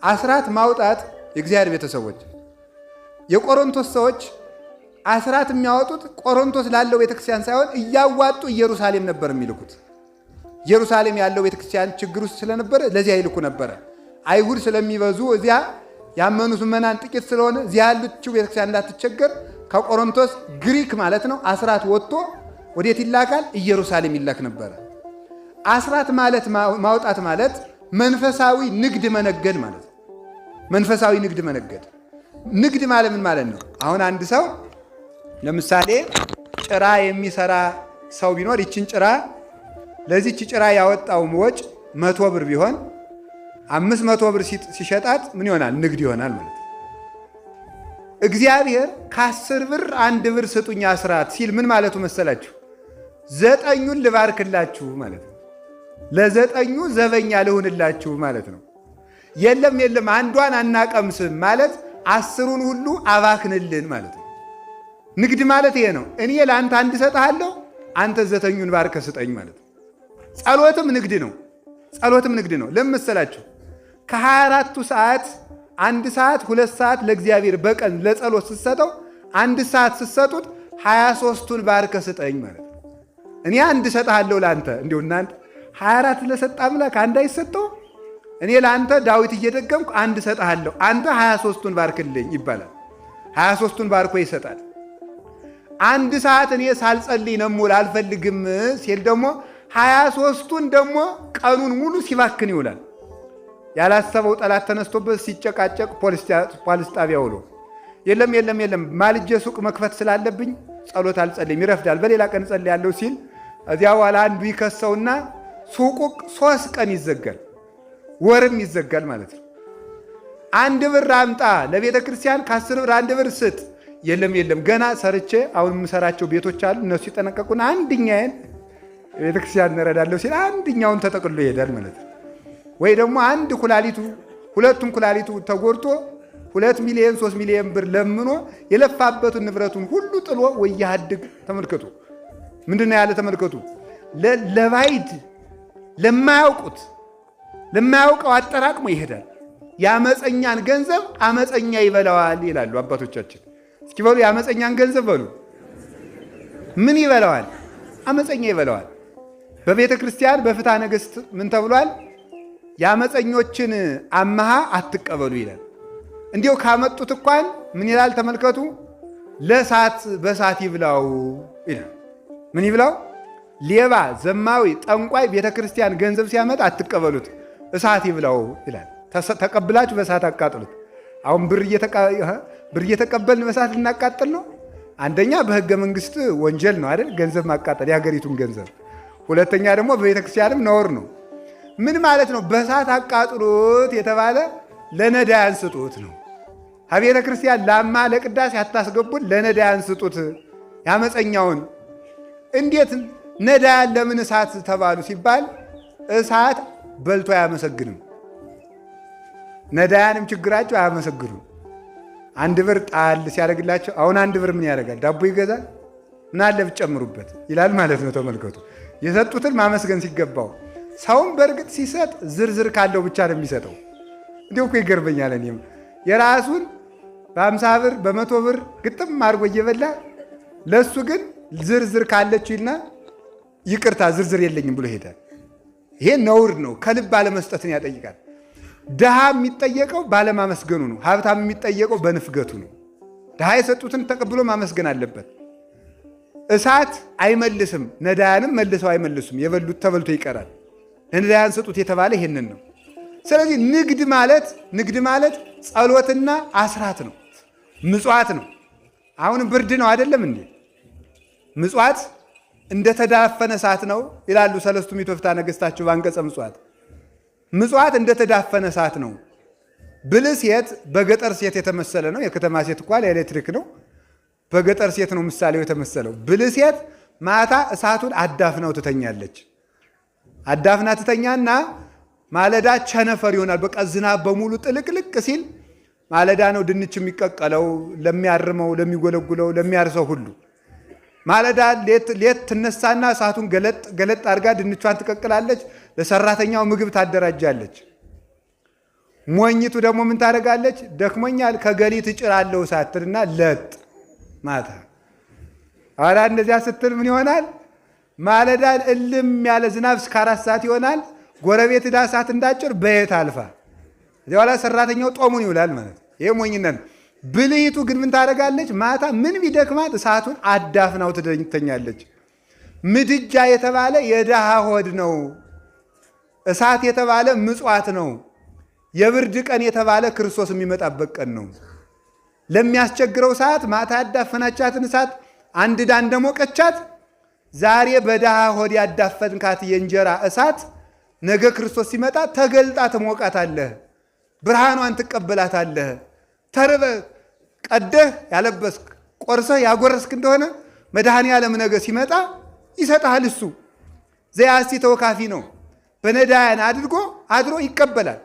አስራት ማውጣት የእግዚአብሔር ቤተሰቦች የቆሮንቶስ ሰዎች አስራት የሚያወጡት ቆሮንቶስ ላለው ቤተክርስቲያን ሳይሆን እያዋጡ ኢየሩሳሌም ነበር የሚልኩት። ኢየሩሳሌም ያለው ቤተክርስቲያን ችግር ውስጥ ስለነበረ ለዚያ ይልኩ ነበረ። አይሁድ ስለሚበዙ እዚያ ያመኑት ምዕመናን ጥቂት ስለሆነ እዚያ ያለችው ቤተክርስቲያን እንዳትቸገር ከቆሮንቶስ ግሪክ ማለት ነው አስራት ወጥቶ ወዴት ይላካል? ኢየሩሳሌም ይላክ ነበረ። አስራት ማለት ማውጣት ማለት መንፈሳዊ ንግድ መነገድ ማለት ነው። መንፈሳዊ ንግድ መነገድ። ንግድ ማለት ምን ማለት ነው? አሁን አንድ ሰው ለምሳሌ ጭራ የሚሰራ ሰው ቢኖር ይችን ጭራ ለዚች ጭራ ያወጣው ወጭ 100 ብር ቢሆን 500 ብር ሲሸጣት ምን ይሆናል? ንግድ ይሆናል ማለት ነው። እግዚአብሔር ከ10 ብር 1 ብር ስጡኝ አስራት ሲል ምን ማለቱ መሰላችሁ? ዘጠኙን ልባርክላችሁ ማለት ነው። ለዘጠኙ ዘበኛ ልሁንላችሁ ማለት ነው። የለም የለም፣ አንዷን አናቀምስም ማለት 10ሩን ሁሉ አባክንልን ማለት ነው። ንግድ ማለት ይሄ ነው። እኔ ለአንተ አንድ እሰጥሃለሁ፣ አንተ ዘጠኙን ባርከ ስጠኝ ማለት ነው። ጸሎትም ንግድ ነው። ጸሎትም ንግድ ነው። ለምን መሰላችሁ? ከ24ቱ ሰዓት 1 ሰዓት 2 ሰዓት ለእግዚአብሔር በቀን ለጸሎት ስትሰጠው፣ 1 ሰዓት ስትሰጡት 23ቱን ባርከ ስጠኝ ማለት ነው። እኔ አንድ እሰጥሃለሁ ለአንተ። እንዲሁ እናንተ 24 ለሰጠ አምላክ አንድ አይሰጠው? እኔ ለአንተ ዳዊት እየደገምኩ አንድ እሰጥሃለሁ፣ አንተ 23ቱን ባርክልኝ ይባላል። 23ቱን ባርኮ ይሰጣል። 1 ሰዓት እኔ ሳልጸልይ ነው የምውል አልፈልግም ሲል ደግሞ 23ቱን ደግሞ ቀኑን ሙሉ ሲባክን ይውላል። ያላሰበው ጠላት ተነስቶበት ሲጨቃጨቅ ፖሊስ ጣቢያ ውሎ፣ የለም የለም የለም፣ ማልጄ ሱቅ መክፈት ስላለብኝ ጸሎት አልጸልይም፣ ይረፍዳል፣ በሌላ ቀን እጸልያለሁ ሲል እዚያ በኋላ አንዱ ይከሰውና ሱቁ 3 ቀን ይዘጋል፣ ወርም ይዘጋል ማለት ነው። 1 ብር አምጣ ለቤተ ክርስቲያን፣ ከ10 ብር 1 ብር ስጥ። የለም የለም፣ ገና ሰርቼ አሁን የምሰራቸው ቤቶች አሉ፣ እነሱ ይጠነቀቁና አንድኛዬን ቤተ ክርስቲያን እንረዳለሁ ሲል አንድኛውን ተጠቅሎ ይሄዳል ማለት ነው። ወይ ደግሞ አንድ ኩላሊቱ ሁለቱም ኩላሊቱ ተጎድቶ 2 ሚሊዮን 3 ሚሊዮን ብር ለምኖ የለፋበትን ንብረቱን ሁሉ ጥሎ ወያድግ። ተመልከቱ። ምንድን ነው ያለ? ተመልከቱ። ለባዕድ ለማያውቁት ለማያውቀው አጠራቅሞ ይሄዳል። የአመፀኛን ገንዘብ አመፀኛ ይበላዋል ይላሉ አባቶቻችን። እስኪ በሉ፣ የአመፀኛን ገንዘብ በሉ። ምን ይበላዋል? አመፀኛ ይበላዋል። በቤተ ክርስቲያን በፍትሐ ነገሥት ምን ተብሏል? የአመፀኞችን አመሃ አትቀበሉ ይላል። እንዲው ካመጡት እንኳን ምን ይላል? ተመልከቱ። ለእሳት በእሳት ይብላው ይላል። ምን ይብላው? ሌባ፣ ዘማዊ፣ ጠንቋይ ቤተ ክርስቲያን ገንዘብ ሲያመጣ አትቀበሉት፣ እሳት ይብላው ይላል። ተቀብላችሁ በእሳት አቃጥሉት። አሁን ብር እየተቀበልን በእሳት ልናቃጥል ነው። አንደኛ በሕገ መንግስት ወንጀል ነው አይደል? ገንዘብ ማቃጠል፣ የሀገሪቱን ገንዘብ። ሁለተኛ ደግሞ በቤተ ክርስቲያንም ነውር ነው። ምን ማለት ነው? በእሳት አቃጥሉት የተባለ ለነዳያን ስጡት ነው። ከቤተ ክርስቲያን ላማ ለቅዳሴ አታስገቡን፣ ለነዳያን ስጡት። ያመፀኛውን እንዴት ነዳያን ለምን እሳት ተባሉ ሲባል እሳት በልቶ አያመሰግንም። ነዳያንም ችግራቸው አያመሰግኑም። 1 ብር ጣል ሲያደርግላቸው አሁን 1 ብር ምን ያደርጋል? ዳቦ ይገዛል? ምን አለ ብትጨምሩበት ይላል ማለት ነው። ተመልከቱ፣ የሰጡትን ማመስገን ሲገባው ሰውም በእርግጥ ሲሰጥ ዝርዝር ካለው ብቻ ነው የሚሰጠው። እንዲሁ እኮ ይገርመኛል። እኔም የራሱን በ50 ብር በ100 ብር ግጥም አድርጎ እየበላ ለእሱ ግን ዝርዝር ካለችው ይልና ይቅርታ ዝርዝር የለኝም ብሎ ሄዳል። ይሄ ነውር ነው። ከልብ አለመስጠትን ያጠይቃል። ድሃ የሚጠየቀው ባለማመስገኑ ነው። ሀብታም የሚጠየቀው በንፍገቱ ነው። ድሃ የሰጡትን ተቀብሎ ማመስገን አለበት። እሳት አይመልስም፣ ነዳያንም መልሰው አይመልሱም። የበሉት ተበልቶ ይቀራል። ለነዳያን ስጡት የተባለ ይሄንን ነው። ስለዚህ ንግድ ማለት ጸሎትና አስራት ነው፣ ምጽዋት ነው። አሁን ብርድ ነው አይደለም እንዴ? ምጽዋት እንደተዳፈነ እሳት ነው ይላሉ ሰለስቱ ምዕት ወፍትሐ ነገሥታቸው በአንቀጸ ምጽዋት። ምጽዋት እንደተዳፈነ እሳት ነው። ብልህ ሴት በገጠር ሴት የተመሰለ ነው። የከተማ ሴት እኳ ለኤሌክትሪክ ነው። በገጠር ሴት ነው ምሳሌው የተመሰለው። ብልህ ሴት ማታ እሳቱን አዳፍናው ትተኛለች። አዳፍና ትተኛና ማለዳ ቸነፈር ይሆናል። በቃ ዝናብ በሙሉ ጥልቅልቅ ሲል ማለዳ ነው ድንች የሚቀቀለው ለሚያርመው፣ ለሚጎለጉለው፣ ለሚያርሰው ሁሉ። ማለዳ ሌት ትነሳና እሳቱን ገለጥ ገለጥ አድርጋ ድንቿን ትቀቅላለች። ለሰራተኛው ምግብ ታደራጃለች። ሞኝቱ ደግሞ ምን ታደርጋለች? ደክሞኛል ከገሊት እጭራለሁ ሳትልና ለጥ ማታ ኋላ እንደዚያ ስትል ምን ይሆናል? ማለዳ እልም ያለ ዝናብ እስከ 4 ሰዓት ይሆናል። ጎረቤት ዕዳ እሳት እንዳጭር በየት አልፋ እዚያ ኋላ ሰራተኛው ጦሙን ይውላል ማለት ነው። ይሄ ሞኝነት ነው። ብልሂቱ ግን ምን ታደርጋለች? ማታ ምን ቢደክማት እሳቱን አዳፍናው ትተኛለች። ምድጃ የተባለ የድሃ ሆድ ነው። እሳት የተባለ ምጽዋት ነው። የብርድ ቀን የተባለ ክርስቶስ የሚመጣበት ቀን ነው። ለሚያስቸግረው ሰዓት ማታ ያዳፈናቻትን እሳት አንድ ዳ እንደሞቀቻት ዛሬ በድሃ ሆድ ያዳፈንካት የእንጀራ እሳት ነገ ክርስቶስ ሲመጣ ተገልጣ ትሞቃታለህ፣ ብርሃኗን ትቀበላታለህ። ተርበህ ቀደህ ያለበስክ ቆርሰህ ያጎረስክ እንደሆነ መድኃኔ ዓለም ነገ ሲመጣ ይሰጥሃል። እሱ ዘያሲ ተወካፊ ነው። በነዳያን አድርጎ አድሮ ይቀበላል።